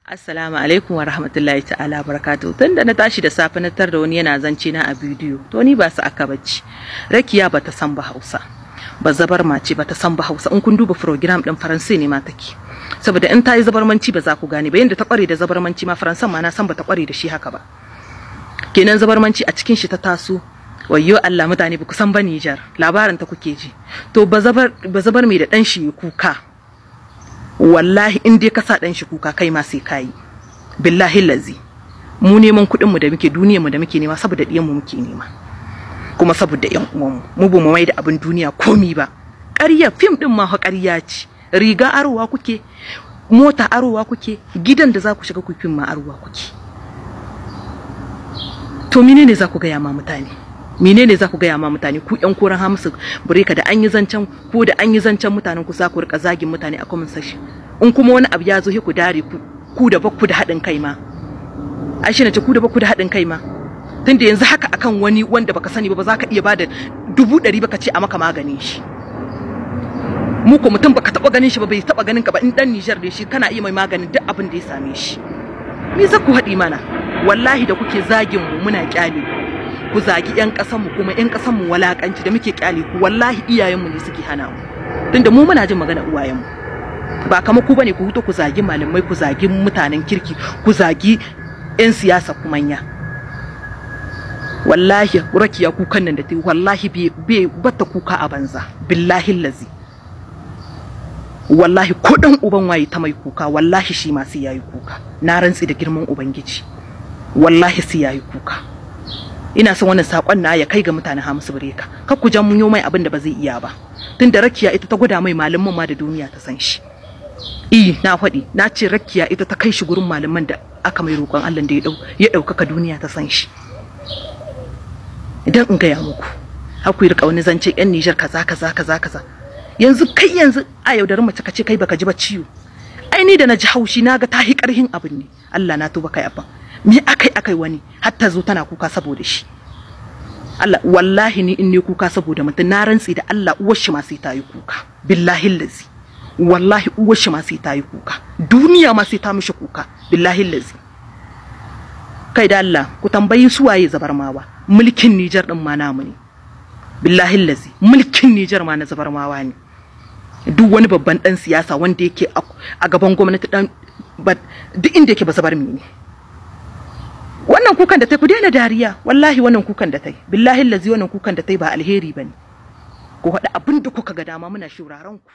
Assalamu alaikum wa rahmatullahi ta'ala barakatuhu. Tun da na tashi da safe na tar da wani yana zance na a bidiyo, to ni ba su aka bacci. Rakiya ba ta san ba Hausa. Ba zabar mace ba ta san ba Hausa. In kun duba program din Faransai ne ma take. Saboda in ta yi zabarmanci ba za ku gane ba, yanda ta kware da zabarmanci ma Faransan ma na san ba ta kware da shi haka ba. Kenan zabarmanci a cikin shi ta taso. Wayyo Allah, mutane ba ku san ba Nijar, labarin ta kuke ji. To ba zabar mai da dan shi kuka. Wallahi in dai ka sa dan shi kuka kai ma sai kai. Billahi lazi. Mu neman kuɗin mu da muke, duniyar mu da muke nema saboda diyan mu muke nema. Kuma saboda ƴan uwan mu. Mu ba mu mai da abin duniya komi ba. Ƙarya fim din ma fa ƙarya ce. Riga arowa kuke, mota arowa kuke, gidan da za ku shiga ku fim ma arowa kuke. To menene za ku gaya ma mutane? Menene za ku gaya ma mutane? Ku ƴan koran Hamisu Breaker da an yi zancen ko da an yi zancen mutanen ku za ku rika zagin mutane a comment section. In kuma wani abu ya zo ku dare ku da bakku da haɗin kai ma. Ai shi ne ce ku da bakku da haɗin kai ma. Tunda yanzu haka akan wani wanda baka sani ba ba za ka iya bada 100,000 baka ce a maka maganin shi. Mu ko mutum baka taɓa ganin shi ba, bai taɓa ganin ka ba, in ɗan Nijar da shi kana iya mai maganin duk abin da ya same shi. Me za ku haɗi mana? Wallahi da kuke zagin mu muna kyale ku. Ku zagi ƴan ƙasanmu kuma ƴan ƙasanmu walakanci da muke kyale ku, wallahi iyayenmu ne suke hana mu. Tunda mu muna jin magana uwayenmu. Ba kamar ku bane ku huto ku zagi malamai, ku zagi mutanen kirki, ku zagi ƴan siyasa ku manya. Wallahi Rakiya kukan nan da ta yi wallahi bai bata kuka a banza. Billahi lazi. Wallahi ko dan uban waye ta mai kuka, wallahi shi ma sai yayi kuka. Na rantsi da girman Ubangiji. Wallahi sai yayi kuka. Ina son wannan sakon na ya kai ga mutanen Hamisu Breaker. Kar ku jan munyo mai abin da ba zai iya ba. Tunda Rakiya ita ta gwada mai malaman ma da duniya ta san shi. Eh, na faɗi, na ce Rakiya ita ta kai shi gurin malaman da aka mai roƙon Allah da ya ɗaukaka duniya ta san shi. Idan in gaya muku, har ku rika wani zance ƴan Nijar kaza kaza kaza kaza. Yanzu kai yanzu a yaudarin mace kace kai baka ji ba ciwo. Ai ni da na ji haushi na ga tahi ƙarhin abin ne. Allah na tuba kai abban. Me akai wani har ta zo tana kuka saboda shi. Allah wallahi ni in ne kuka saboda mutum na rantsi da Allah uwar shi ma sai ta yi kuka. Billahi lazi. Wallahi uwar shi ma sai ta yi kuka. Duniya ma sai ta mishi kuka. Billahi lazi. Kai da Allah ku tambayi su waye zabarmawa. Mulkin Nijar din ma namu ne. Billahi lazi. Mulkin Nijar ma na zabarmawa ne. Duk wani babban dan siyasa wanda yake a gaban gwamnati dan duk inda yake ba zabarmi ne. Wannan kukan da tai ku daina dariya, wallahi wannan kukan da tai, billahi lazi wannan kukan da tai ba alheri bane. Ku faɗi abin da kuka ga dama, muna shuraren ku.